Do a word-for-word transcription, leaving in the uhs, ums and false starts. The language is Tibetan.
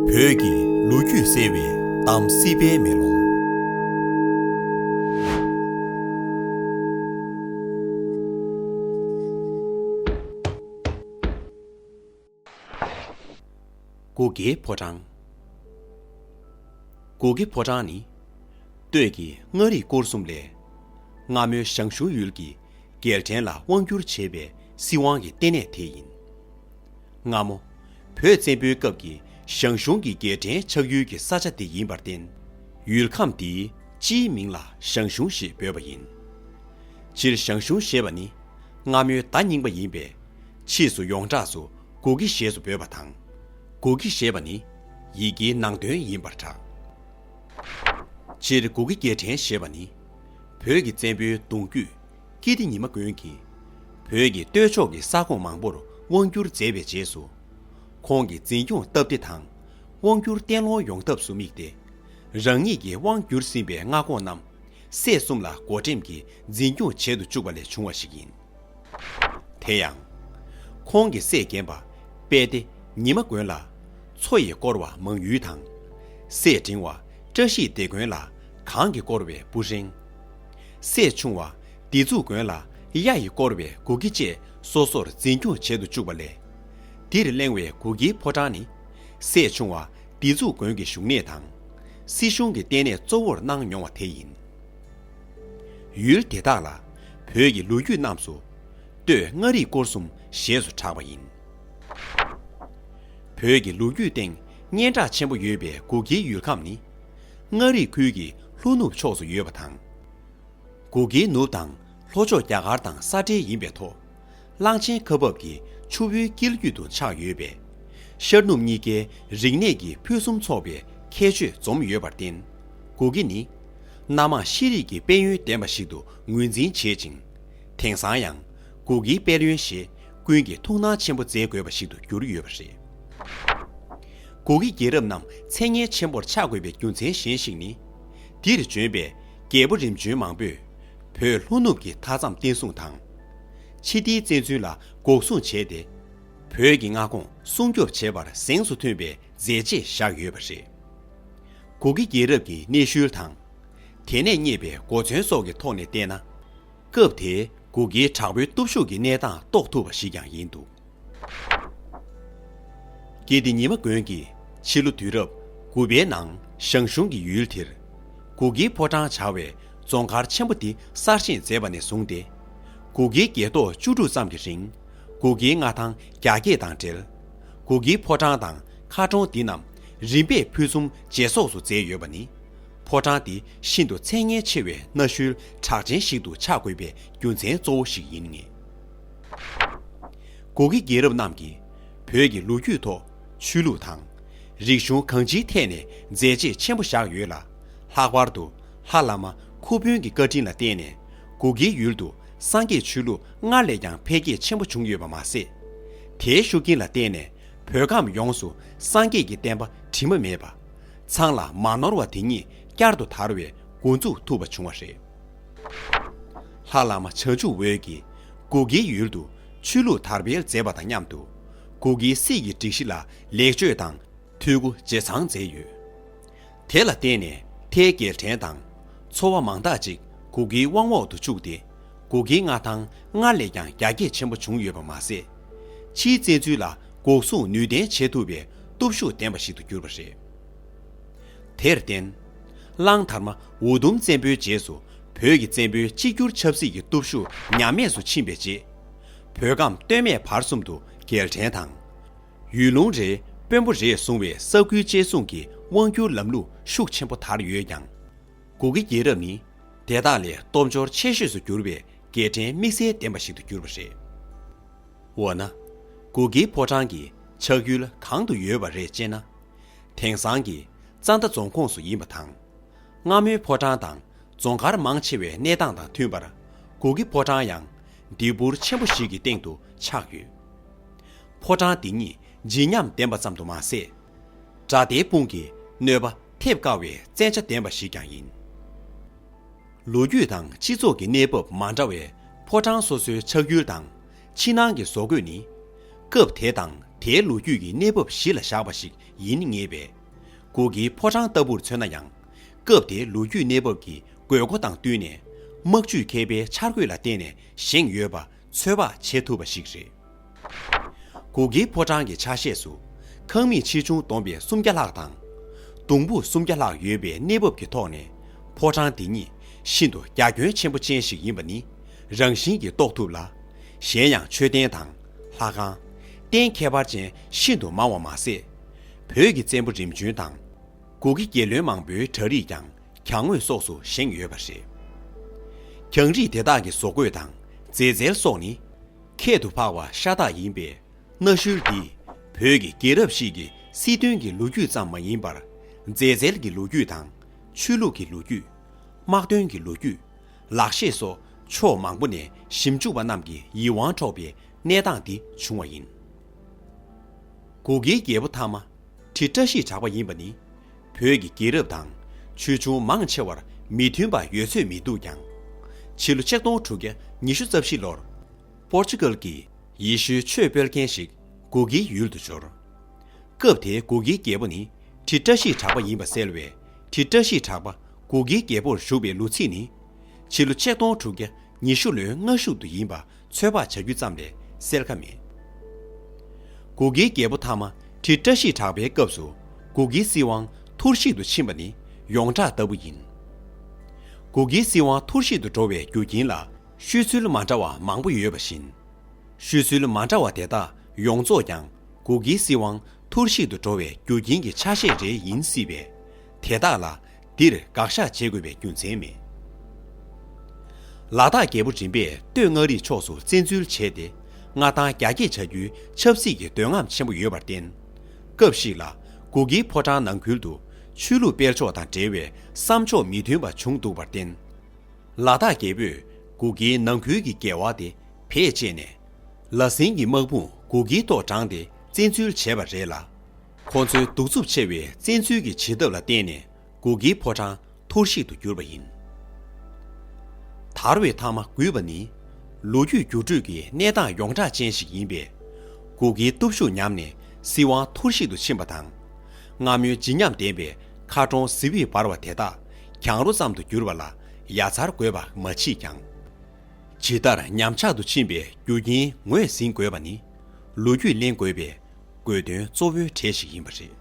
བོད་ཀྱི་ལོ་རྒྱུས་གསལ་བའི་གཏམ་སྲིད་པའི་མེ་ལོང་། གུ་གེའི་ཕོ་བྲང་། གུ་གེ་ཕོ་བྲང་ནི། སྟོད་ཀྱི་མངའ་རིས་སྐོར་གསུམ་ལས། སྔ་མོའི་ཞང་ཞུང་ཡུལ་གྱི་རྒྱལ་ཕྲན་ལ་དབང་བསྒྱུར་བྱེད་པའི་སྲིད་དབང་གི་ལྟེ་གནས་དེ་ཡིན། སྔ་མོ། བོད་བཙན་པོའི་སྐབས་ཀྱི་ཞང་ཞུང་གི་རྒྱལ་ཕྲན་ཆགས་ཡུལ་གྱི་ས་ཆ་དེ་ཡིན་པར་བརྟེན། ཡུལ་ཁམས་དེའི་སྤྱིའི་མིང་ལ་ཞང་ཞུང་ཞེས་འབོད་པ་ཡིན། སྤྱིར་ཞང་ཞུང་ཞེས་པ་ནི། སྔ་མོའི་བརྡ་རྙིང་པ་ཡིན་པས། ཕྱིས་སུ་ཡོངས་གྲགས་སུ་གུ་གེ་ཞེས་སུ་འབོད་པ་དང་། གུ་གེ་ཞེས་པ་ནི། ཡི་གེའི་ནང་དོན་ཡིན་པར་གྲགས། སྤྱིར་གུ་གེ་རྒྱལ་ཕྲན་ཞེས་པ་ནི། བོད་ཀྱི་བཙན་པོའི་གདུང་རྒྱུད་ཀིརྟི་ཉི་མ་མགོན་གྱིས། བོད་ཀྱི་སྟོད་ཕྱོགས་ཀྱི་ས་ཁོངས་མང་པོར་དབང་བསྒྱུར་མཛད་པའི་རྗེས་སུ། ཁོང་གི་འཛིན་སྐྱོང་སྟབས་བདེ་དང་། དབང་བསྒྱུར་བརྟན་ལྷོང་ཡོང་ཐབས་སུ་དམིགས་ཏེ། རང་ཉིད་ཀྱིས་དབང་བསྒྱུར་ཟིན་པའི་མངའ་ཁོངས་རྣམས། སྲས་གསུམ་ལ་འགོ་འགྲེམས་ཀྱིས་འཛིན་སྐྱོང་བྱེད་དུ་བཅུག་པ་ལས་བྱུང་བ་ཞིག་ཡིན། དེ་ཡང་། ཁོང་གི་སྲས་རྒན་པ་དཔལ་ལྡེ་ཉི་མ་མགོན་ལ་མཚོ་ཡིས་བསྐོར་བ་མང་ཡུལ་དང་། སྲས་འབྲིང་བ་བཀྲ་ཤིས་ལྡེ་མགོན་ལ་གངས་ཀྱིས་བསྐོར་བའི་སྤུ་ཧྲེང་། སྲས་ཆུང་བ་བདེ་མཚུངས་མགོན་ལ་གཡའ་ཡིས་བསྐོར་བའི་གུ་གེ་བཅས་སོ་སོར་འཛིན་སྐྱོང་བྱེད་དུ་བཅུག་པ་ལས། འདིར་གླེང་བའི་གུ་གེའི་ཕོ་བྲང་ནི། སྲས་ཆུང་བ་བདེ་མཚུངས་མགོན་གྱི་བཞུགས་གནས་དང་། སྲིད་གཞུང་གི་ལྟེ་གནས་གཙོ་བོར་གནང་མྱོང་བ་དེ་ཡིན། ཡུལ་དེ་དག་ལ་བོད་ཀྱི་ལོ་རྒྱུས་རྣམས་སུ། སྟོད་མངའ་རིས་སྐོར་གསུམ་ཞེས་སུ་གྲགས་པ་ཡིན། བོད་ཀྱི་ལོ་རྒྱུས་སྟེང་སྙན་གྲགས་ཆེན་པོ་ཡོད་པའི་གུ་གེའི་ཡུལ་ཁམས་ནི། མངའ་རིས་ཁུལ་གྱི་ལྷོ་ནུབ་ཕྱོགས་སུ་ཡོད་པ་དང་། གུ་གེའི་ནུབ་དང་ལྷོ་ཕྱོགས་རྒྱ་གར་དང་ས་འབྲེལ་ཡིན་པའི་ཐོག་གླང་ཆེན་ཁ་འབབ་ཀྱི་ཆུ་བོའི་དཀྱིལ་རྒྱུད་དུ་ཆགས་ཡོད་པས། ཤར་ནུབ་གཉིས་ཀའི་རིག་གནས་ཀྱི་ཕུན་སུམ་ཚོགས་པའི་ཁྱད་ཆོས་འཛོམས་ཡོད་པར་བརྟེན། གུ་གེ་ནི། སྣ་མང་ཤེས་རིག་གི་དཔལ་ཡོན་ལྡན་པ་ཞིག་ཏུ་ངོས་འཛིན་བྱེད་ཅིང་། དེང་སང་ཡང་། གུ་གེའི་དཔལ་ཡོན་ཞེས་ཀུན་གྱིས་ཐུགས་སྣང་ཆེན་པོ་མཛད་དགོས་པ་ཞིག་ཏུ་གྱུར་ཡོད་པ་རེད། གུ་གེ་རྒྱལ་རབས་རྣམས་མཚན་སྙན་ཆེན་པོར་ཆགས་དགོས་པའི་རྒྱུ་མཚན་གཞན་ཞིག་ནི། འདིར་བྱོན་པའི་རྒྱལ་པོ་རིམ་བྱོན་མང་པོས། བོད་ལྷོ་ནུབ་ཀྱི་མཐའ་མཚམས་བརྟན་སྲུང་དང་། ཕྱི་མཐའི་བཙན་འཛུལ་ལ་འགོག་སྲུང་བྱས་ཏེ། བོད་ཀྱི་མངའ་ཁོངས་སྲུང་སྐྱོབ་བྱེད་པར་གཟེངས་སུ་ཐོན་པའི་མཛད་རྗེས་བཞག་ཡོད་པ་རེད། གུ་གེ་རྒྱལ་རབས་ཀྱི་གནས་ཤུལ་དང་། དེ་ནས་རྙེད་པའི་གོ་མཚོན་སོགས་ཀྱི་ཐོག་ནས་བལྟས་ན། སྐབས་དེའི་གུ་གེའི་དྲག་པོའི་སྟོབས་ཤུགས་ཀྱི་གནས་སྟངས་རྟོགས་ཐུབ་པ་ཞིག་ཀྱང་ཡིན་འདུག། ཀིརྟི་ཉི་མ་མགོན་གྱིས་ཕྱི་ལོ་དུས་རབས་དགུ་པའི་ནང་ཞང་ཞུང་གི་ཡུལ་དེར། གུ་གེའི་ཕོ་བྲང་བྱ་བའི་རྫོང་མཁར་ཆེན་པོ་འདི་གསར་བཞེངས་མཛད་པ་ནས་བཟུང་སྟེ། གུ་གེའི་རྒྱལ་ཐོག་བཅུ་དྲུག་ཙམ་གྱི་རིང་། གུ་གེའི་མངའ་ཐང་རྒྱ་སྐྱེད་དང་འབྲེལ། གུ་གེའི་ཕོ་བྲང་དང་མཁར་གྲོང་འདི་རྣམས་རིམ་པས་ཕུན་སུམ་ཇེ་ཚོགས་སུ་མཛད་ཡོད་པ་ནི། ཕོ་བྲང་འདི་ཤིན་ཏུ་མཚན་སྙན་ཆེ་བའི་གནའ་ཤུལ་གྲགས་ཅན་ཞིག་ཏུ་ཆགས་དགོས་པའི་རྒྱུ་མཚན་གཙོ་བོ་ཞིག་ཡིན་ངེས། གུ་གེ་རྒྱལ་རབས་རྣམས་ཀྱིས་བོད་ཀྱི་ལོ་རྒྱུས་ཐོག་ཆོས་ལུགས་དང་། རིག་གཞུང་གང་ཅིའི་ཐད་ནས་མཛད་རྗེས་ཆེན་པོ་བཞག་ཡོད་ལ། ལྷག་པར་དུ་ལྷ་བླ་མ་ཁུ་དབོན་གྱི་བཀའ་དྲིན་ལ་བརྟེན་ནས། གུ་གེའི་ཡུལ་དུ་སངས་རྒྱས་ཆོས་ལུགས་སྔར་ལས་ཀྱང་འཕེལ་རྒྱས་ཆེན་པོ་བྱུང་ཡོད་པ་མ་ཟད། དེའི་ཤུགས་རྐྱེན་ལ་བརྟེན་ནས་བོད་ཁམས་ཡོངས་སུ་སངས་རྒྱས་ཀྱི་བསྟན་པ་དྲི་མ་མེད་པ། ཚང་ལ་མ་ནོར་བ་དེ་ཉིད་བསྐྱར་དུ་དར་བའི་འགོ་འཛུགས་ཐུབ་པ་བྱུང་བ་རེད། ལྷ་བླ་མ་བྱང་ཆུབ་འོད་ཀྱིས་གུ་གེའི་ཡུལ་དུ་ཆོས་ལུགས་དར་སྤེལ་མཛད་པ་དང་མཉམ་དུ། གུ་གེའི་སྲིད་ཀྱི་སྒྲིག་གཞི་ལ་ལེགས་བཅོས་དང་། འཐུས་སྒོ་ཇེ་ཚང་མཛད་ཡོད། དེ་ལ་བརྟེན་ནས་མཐའི་རྒྱལ་ཕྲན་དང་། ཚོ་བ་མང་དག་ཅིག་གུ་གེའི་དབང་འོག་ཏུ་བཅུག་སྟེ། གུ་གེའི་མངའ་ཐང་སྔར་ལས་ཀྱང་རྒྱ་སྐྱེད་ཆེན་པོ་བྱུང་ཡོད་པ་མ་ཟད། ཕྱིའི་བཙན་འཛུལ་ལ་འགོག་སྲུང་ནུས་ལྡན་བྱེད་ཐུབ་པའི་སྟོབས་ཤུགས་ལྡན་པ་ཞིག་ཏུ་གྱུར་པ་རེད། དེར་བརྟེན། གླང་དར་མ་འུ་དུམ་བཙན་པོའི་རྗེས་སུ་བོད་ཀྱི་བཙན་པོའི་གཅིག་གྱུར་ཆབ་སྲིད་ཀྱི་སྟོབས་ཤུགས་ཉམས་དམས་སུ་ཕྱིན་པའི་རྗེས། བོད་ཁམས་སྟོད་སྨད་བར་གསུམ་དུ་རྒྱལ་ཕྲན་དང་། ཡུལ་ལུང་རེ་དཔོན་པོ་རེ་བཟུང་བའི་ས་ཁུལ་བཅད་བཟུང་གི་དབང་བསྒྱུར་ལམ་ལུགས་ཤུགས་ཆེན་པོ་དར་ཡོད་ཀྱང་། གུ་གེ་རྒྱལ་རབས་ནི་དེ་དག་ལས་སྟོབས་འབྱོར་ཆེ་ཤོས་སུ་གྱུར་པའི་རྒྱལ་ཕྲན་དམིགས་བསལ་ལྡན་པ་ཞིག་ཏུ་གྱུར་པ་རེད། འོ་ན། གུ་གེའི་ཕོ་བྲང་གི་ཆགས་ཡུལ་གང་དུ་ཡོད་པ་རེད་ཅེ་ན། དེང་སང་གི་རྩ་མདའ་རྫོང་ཁོངས་སུ་ཡིན་པ་དང་། སྔ་མོའི་ཕོ་བྲང་དང་རྫོང་མཁར་མང་ཆེ་བའི་གནས་སྟངས་དང་མཐུན་པར། གུ་གེ་ཕོ་བྲང་ཡང་ལྡེ་ཕུར་ཆེན་པོ་ཞིག་གི་སྟེང་དུ་ཆགས་ཡོད། ཕོ་བྲང་འདི་ཉིད་བརྗིད་ཉམས་ལྡན་པ་ཙམ་དུ་མ་ཟད། དགྲ་སྡེའི་དཔུང་གིས་གནོད་པ་ཐེབས་དཀའ་བའི་བཙན་ཆ་ལྡན་པ་ཞིག་ཀྱང་ཡིན། ལོ་རྒྱུས་དང་སྤྱི་ཚོགས་ཀྱི་གནས་བབ་མ་འདྲ་བའི་ཕོ་བྲང་སོ་སོའི་ཆགས་ཡུལ་དང་། ཕྱི་ནང་གི་བཟོ་བཀོད་ནི། སྐབས་དེ་དང་དེའི་ལོ་རྒྱུས་ཀྱི་གནས་བབ་གཞི་ལ་བཞག་པ་ཞིག་ཡིན་ངེས་པས། གུ་གེའི་ཕོ་བྲང་ལྟ་བུར་མཚོན་ན་ཡང་། སྐབས་དེའི་ལོ་རྒྱུས་གནས་བབ་ཀྱི་དགོས་མཁོ་དང་བསྟུན་ནས། དམག་ཇུས་མཁས་པའི་འཆར་འགོད་ལ་བརྟེན་ནས་བཞེངས་ཡོད་པ་ཚོད་དཔག་བྱེད་ཐུབ་པ་ཞིག་རེད། གུ་གེའི་ཕོ་བྲང་གི་ཆ་ཤས་སུ། ཁང་མིག་ཆེ་ཆུང་བསྡོམས་པས་སུམ་བརྒྱ་ལྷག་དང་། སྡོང་ཕུག་སུམ་བརྒྱ་ལྷག་ཡོད་པའི་གནས་བབ་ཀྱི་ཐོག་ནས། ཕོ་བྲང་འདི་ཉིད་ཤིན་ཏུ་རྒྱ་ཁྱོན་ཆེན་པོ་ཅན་ཞིག་ཡིན་པ་ནི་རང་བཞིན་གྱིས་རྟོགས་ཐུབ་ལ། གཞན་ཡང་མཆོད་རྟེན་དང་ལྷ་ཁང་། རྟེན་ཁྱད་པར་ཅན་ཤིན་ཏུ་མང་བ་མ་ཟད། བོད་ཀྱི་བཙན་པོ་རིམ་བྱོན་དང་། གུ་གེ་རྒྱལ་བློན་མང་པོའི་གྲྭ་རིགས་ཀྱང་གྱང་ངོས་སོགས་སུ་བཞེངས་ཡོད་པ་རེད། གྱང་རིས་དེ་དག་གི་བཟོ་བཀོད་དང་མཛེས་རྩལ་སོགས་ནི། ཁྱད་དུ་འཕགས་པ་ཤ་སྟག་ཡིན་པས། གནའ་ཤུལ་འདིས་བོད་ཀྱི་རྒྱལ་རབས་ཤིག་གི་སྲིད་དོན་གྱི་ལོ་རྒྱུས་ཙམ་མ་ཡིན་པར། མཛེས་རྩལ་གྱི་ལོ་རྒྱུས་དང་། ཆོས་ལུགས་ཀྱི་ལོ་རྒྱུས། དམག་དོན་གྱི་ལོ་རྒྱུས། ལག་ཤེས་སོགས་ཕྱོགས་མང་པོ་ནས་ཞིབ་འཇུག་པ་རྣམས་ཀྱི་ཡིད་དབང་འཕྲོག་པའི་གནས་སྟངས་འདི་བྱུང་བ་ཡིན། གུ་གེའི་རྒྱལ་པོ་ཐ་མ། ཁྲི་བཀྲ་ཤིས་གྲགས་པ་ཡིན་པ་ནི། བོད་ཀྱི་རྒྱལ་རབས་དང་ཆོས་འབྱུང་མང་ཆེ་བར་མི་མཐུན་པ་ཡོད་ཚོད་མི་འདུག་ཀྱང་། ཕྱི་ལོ་ཆིག་སྟོང་དྲུག་བརྒྱ་ཉི་ཤུ་རྩ་བཞི་ལོར། པོར་ཅུ་གལ་གྱི་ཡེ་ཤུའི་ཆོས་སྤེལ་མཁན་ཞིག་གུ་གེའི་ཡུལ་དུ་འབྱོར། སྐབས་དེའི་གུ་གེའི་རྒྱལ་པོ་ནི་ཁྲི་བཀྲ་ཤིས་གྲགས་པ་ཡིན་པ་གསལ་བས། ཁྲི་བཀྲ་ཤིས་གྲགས་པ་གུ་གེའི་རྒྱལ་པོར་བཞུགས་པའི་ལོ་ཚིགས་ནི། ཕྱི་ལོ་ཆིག་སྟོང་དྲུག་བརྒྱ་ཉི་ཤུ་ལོའི་སྔ་གཞུག་ཏུ་ཡིན་པ་ཚོད་དཔག་བྱ་རྒྱུ་ཙམ་ལས་གསལ་ཁ་མེད། གུ་གེའི་རྒྱལ་པོ་ཐ་མ་ཁྲི་བཀྲ་ཤིས་གྲགས་པའི་སྐབས་སུ་གུ་གེའི་སྲིད་དབང་འཐོར་ཞིག་ཏུ་ཕྱིན་པ་ནི་ཡོངས་གྲགས་ལྟ་བུ་ཡིན། གུ་གེའི་སྲིད་དབང་འཐོར་ཞིག་ཏུ་འགྲོ་བའི་རྒྱུ་རྐྱེན་ལ་ཤོད་ཚུལ་མ་འདྲ་བ་མང་པོ་ཡོད་པ་བཞིན། ཤོད་ཚུལ་མ་འདྲ་བ་དེ་དག་ཡོངས་རྫོགས་ཀྱང་གུ་གེའི་སྲིད་དབང་འཐོར་ཞིག་ཏུ་འགྲོ་བའི་རྒྱུ་རྐྱེན་གྱི་ཆ་ཤས་རེ་ཡིན་སྲིད་པས། དེ་དག་ལ་འདིར་དགག་བཞག་བྱེད་དགོས་པའི་རྒྱུ་མཚན་མེད། ལ་དྭགས་རྒྱལ་པོ་རིམ་པས་སྟོད་མངའ་རིས་ཕྱོགས་སུ་བཙན་འཛུལ་བྱས་ཏེ། མངའ་ཐང་རྒྱ་སྐྱེད་བྱ་རྒྱུའི་ཆབ་སྲིད་ཀྱི་འདོད་རྔམ་ཆེན་པོ་ཡོད་པར་བརྟེན། སྐབས་ཤིག་ལ་གུ་གེའི་ཕོ་བྲང་ནང་ཁུལ་དུ་ཆོས་ལུགས་སྤེལ་ཕྱོགས་དང་འབྲེལ་བའི་བསམ་ཕྱོགས་མི་མཐུན་པ་བྱུང་འདུག་པར་བརྟེན། ལ་དྭགས་རྒྱལ་པོས་གུ་གེའི་ནང་ཁུལ་གྱི་འགལ་བ་དེ་བེད་སྤྱད་ནས། ལ་སེང་གི་དམག་དཔུང་གུ་གེའི་ཐོག་དྲངས་ཏེ་བཙན་འཛུལ་བྱས་པ་རེད་ལ། ཁོ་ཚོའི་གདུག་རྩུབ་ཆེ་བའི་བཙན་འཛུལ་གྱི་བྱེད་ཐབས་ལ་བརྟེན་ནས་གུ་གེའི་ཕོ་བྲང་འཐོར་ཞིག་ཏུ་གྱུར་པ་ཡིན། དར་བའི་ཐ་མ་རྒུད་པ་ནི། ལོ་རྒྱུས་འགྱུར་འགྲོས་ཀྱི་གནས་སྟངས་ཡོངས་གྲགས་ཅན་ཞིག་ཡིན་པས། གུ་གེའི་སྟོབས་ཤུགས་ཉམས་ནས་སྲིད་དབང་འཐོར་ཞིག་ཏུ་ཕྱིན་པ་དང་། སྔ་མོའི་བརྗིད་ཉམས་ལྡན་པའི་མཁར་གྲོང་གཟི་འོད་འབར་བ་དེ་དག་གྱང་རོ་ཙམ་དུ་གྱུར་པ་ལ་ཡ་མཚར་དགོས་པ་མ་མཆིས་ཀྱང་། ཇི་ལྟར་ཉམས་ཆག་ཏུ་ཕྱིན་པའི་རྒྱུ་རྐྱེན་ངོས་ཟིན་དགོས་པ་ནི་ལོ་རྒྱུས་གླེང་དགོས་པའི་དགོས་དོན་གཙོ་བོའི་གྲས་ཤིག་ཡིན་པ་རེད།